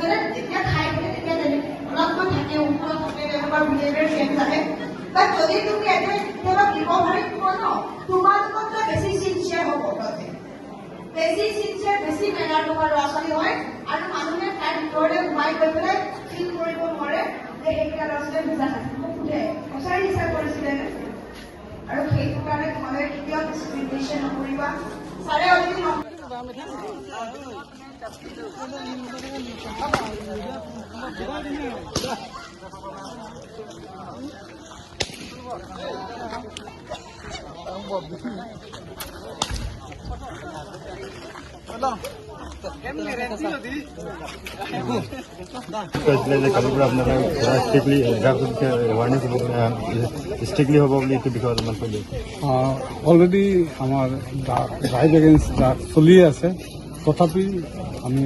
সিহঁতে যেতিয়া খাই থাকে, তেতিয়া অলপমান থাকে, ওপৰত থাকে, তেওঁলোকৰ বিহেভিয়াৰ চেঞ্জ আহে। বাট যদি তুমি এতিয়া কেতিয়াবা ৰিকভাৰীত পোৱা ন, তোমালোকতকৈ বেছি চিনচিয়াৰ হ'ব সিহঁতে, বেছি চিনচিয়াৰ, বেছি মেনাৰ থকা ল'ৰা ছোৱালী হয়। আৰু মানুহে তাৰ ভিতৰতে সোমাই গৈ পেলাই ফিল কৰিব নোৱাৰে যে সেইকেইটা ল'ৰা ছোৱালীয়ে নিচা খাইছে। মোক সোধে, সঁচাই নিচা কৰিছিলে নে? আৰু সেইটো কাৰণে তোমালোকে কেতিয়াও ডিছক্ৰিমিনেশ্যন নকৰিবা। ছাৰে অলৰেডি কৈছিলে যে কালিৰ পৰা আপোনালোকে ষ্ট্ৰিক্টলি ড্ৰাগছ এৱাৰনেছ হ'ব, ষ্ট্ৰিক্টলি হ'ব বুলি, এইটো বিষয়ত অলপমান কৈ দিয়ক। অলৰেডি আমাৰ ড্ৰাইভ এগেইনষ্ট ড্ৰাগছ চলিয়ে আছে। তথাপি আমি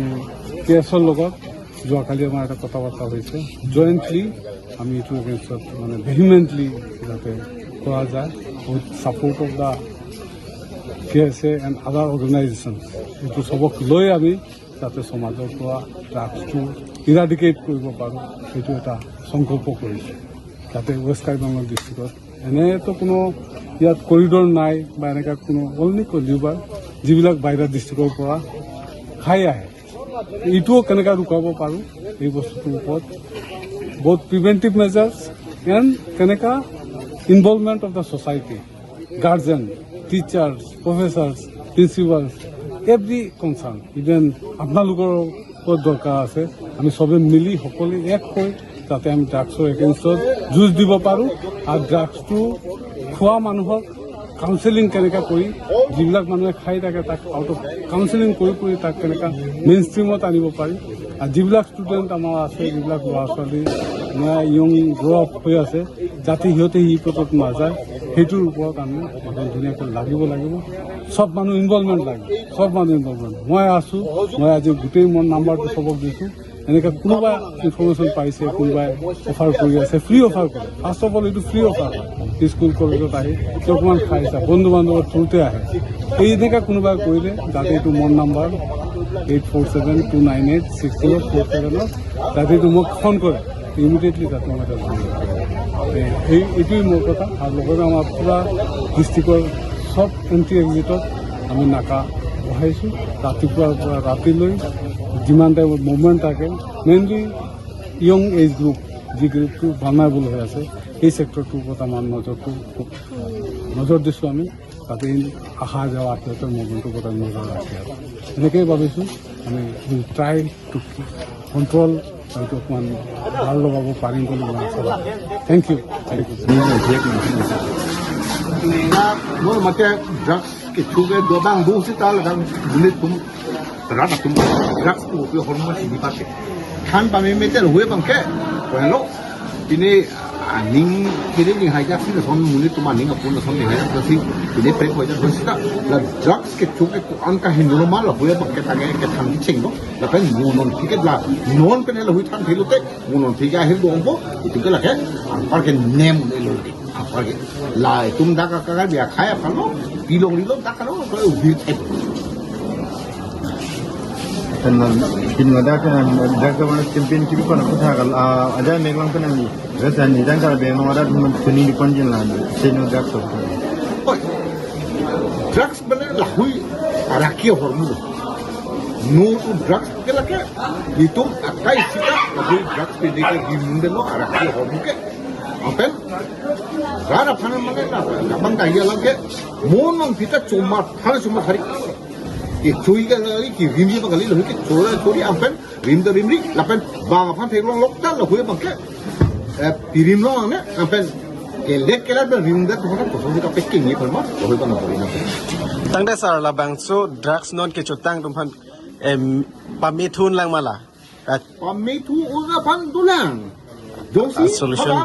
কে এছৰ লগত যোৱাকালি আমাৰ এটা কথা বাৰ্তা হৈছে। জইণ্টলি আমি এইটো এগেইনষ্টত মানে ভেহিমেণ্টলি যাতে কৰা যায়, with support of the KSA and other organization, এইটো চবক লৈ আমি যাতে সমাজৰ পৰা ড্ৰাগছটো ইৰাডিকেট কৰিব পাৰোঁ, সেইটো এটা সংকল্প কৰিছোঁ। যাতে ৱেষ্ট কাৰ্বি আংলং ডিষ্ট্ৰিক্টত এনেইতো কোনো ইয়াত কৰিডৰ নাই বা এনেকুৱা কোনো, অনলি লিভাৰ যিবিলাক বাহিৰা ডিষ্ট্ৰিক্টৰ পৰা খাই আহে, এইটোও কেনেকৈ ৰুকাব পাৰোঁ, এই বস্তুটোৰ ওপৰত বহুত প্ৰিভেণ্টিভ মেজাৰ্ছ এণ্ড কেনেকুৱা involvement of the society, guardian, teachers, professors, principals, every concern, even আপোনালোকৰ ওপৰত দৰকাৰ আছে। আমি চবে মিলি সকলোৱে এক হৈ যাতে আমি ড্ৰাগছৰ এগেইনষ্টত যুঁজ দিব পাৰোঁ। আৰু ড্ৰাগছটো খোৱা মানুহক কাউন্সেলিং কেনেকৈ কৰি, যিবিলাক মানুহে খাই থাকে, তাক আউট অফ কাউন্সেলিং কৰি কৰি তাক কেনেকৈ মেইন ষ্ট্ৰীমত আনিব পাৰি। আৰু যিবিলাক ষ্টুডেণ্ট আমাৰ আছে, যিবিলাক ল'ৰা ছোৱালী য়ং গ্ৰ' আপ হৈ আছে, যাতে সিহঁতে সি পথত নাযায়, সেইটোৰ ওপৰত আমি একদম ধুনীয়াকৈ লাগিব লাগিব। চব মানুহ ইনভলভমেণ্ট লাগিব, চব মানুহ ইনভলভমেণ্ট। মই আছোঁ, মই আজি গোটেই মোৰ নাম্বাৰটো চবক দিছোঁ। এনেকৈ কোনোবাই ইনফৰ্মেশ্যন পাইছে, কোনোবাই অফাৰ কৰি আছে, ফ্ৰী অফাৰ কৰে। ফাৰ্ষ্ট অফ অল এইটো ফ্ৰী অফাৰ হয়। স্কুল কলেজত আহি অকণমান খাইছা, বন্ধু বান্ধৱৰ থ্ৰুতে আহে। এই এনেকৈ কোনোবাই কৰিলে যাতে এইটো মোৰ নাম্বাৰ 8472986047ত যাতে এইটো মোক ফোন কৰে ইমিডিয়েটলি, যাতে মই এটা এই এইটোৱেই মোৰ কথা। আৰু লগতে আমাৰ পূৰা ডিষ্ট্ৰিক্টৰ চব এণ্ট্ৰি এক্সিটত আমি নাকা বহাইছোঁ। ৰাতিপুৱাৰ পৰা ৰাতিলৈ যিমান টাইমত মুভমেণ্ট থাকে, মেইনলি য়ং এজ গ্ৰুপ, যি গ্ৰুপটো ভালনাৰেবল হৈ আছে, এই ছেক্টৰটোৰ ওপৰত আমাৰ নজৰটো খুব নজৰ দিছোঁ আমি। তাতে অহা যোৱা সিহঁতৰ মুভমেণ্টৰ ওপৰত আমি নজৰ ৰাখি আছোঁ। এনেকৈয়ে ভাবিছোঁ আমি will try to control, হয়তো অকণমান ভাল লগাব পাৰিম বুলি মই আশা ৰাখোঁ। Thank you, thank you. No mate drugs ke chuge do bang bu si tal gang bunit tum rat tum drugs ku pi hormone si pa ke than pa me me te huwe bang ke bueno ini aning kiri ni haja si son munit tum aning apun son ni haja si ini pre ko ja si ta la drugs ke chuge ku an ka hin normal la huwe bang ke ta ke than ki cheng no la pen non thi ke la non pen la hui than thi lo te non thi ga hin do bo itu ke la ke par ke nem ne lo ke par ke la tum da ka ka bia khai pha lo pi long li lo da ka lo ko u bi Pin ngada kan drugs awareness campaign ki ko na kutha gal aja meglang pen ni resa ni dang kar be no ada tuni ni panjin la say no drugs of. Oi, drugs bane la hui arakia hormone no to drugs ke la ke itu akai sita la hui drugs pe de ke gimunde lo arakia hormone ke apen rara phana mane la bang ka ya lang ke mon nong pita choma thana choma thari ke chui ga li ki rim ji ba li lo ke chora chori apen rim da rim ri la pen ba phan the long lok ta la hui bang ke pirim long ne apen ke lek ke la rim da to na to ka pekking ni phan ma lo hui bang na. ตั้งแต่สารละบางสู้ drugs นอนเกจุดตั้งตรงพันเอ็มปามีทุนลังมาล่ะ Pami tu uga pan dulang. Dosi Solution.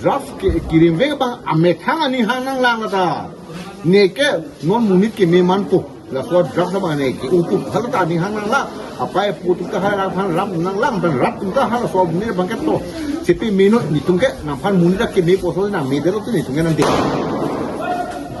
Drugs ke kirim ve ba amethang ani hanang lang ta. Ne ke non munit ke me man po. La so drugs ba ne ke upu phal ta ni hanang la. Apa e putu ka ha ra phan ram nang lang ban rap tum ka ha so munit bang ke to. Sipi me no ni tum ke na phan munit ke me po so na me de lo tu ni tum ke nan de.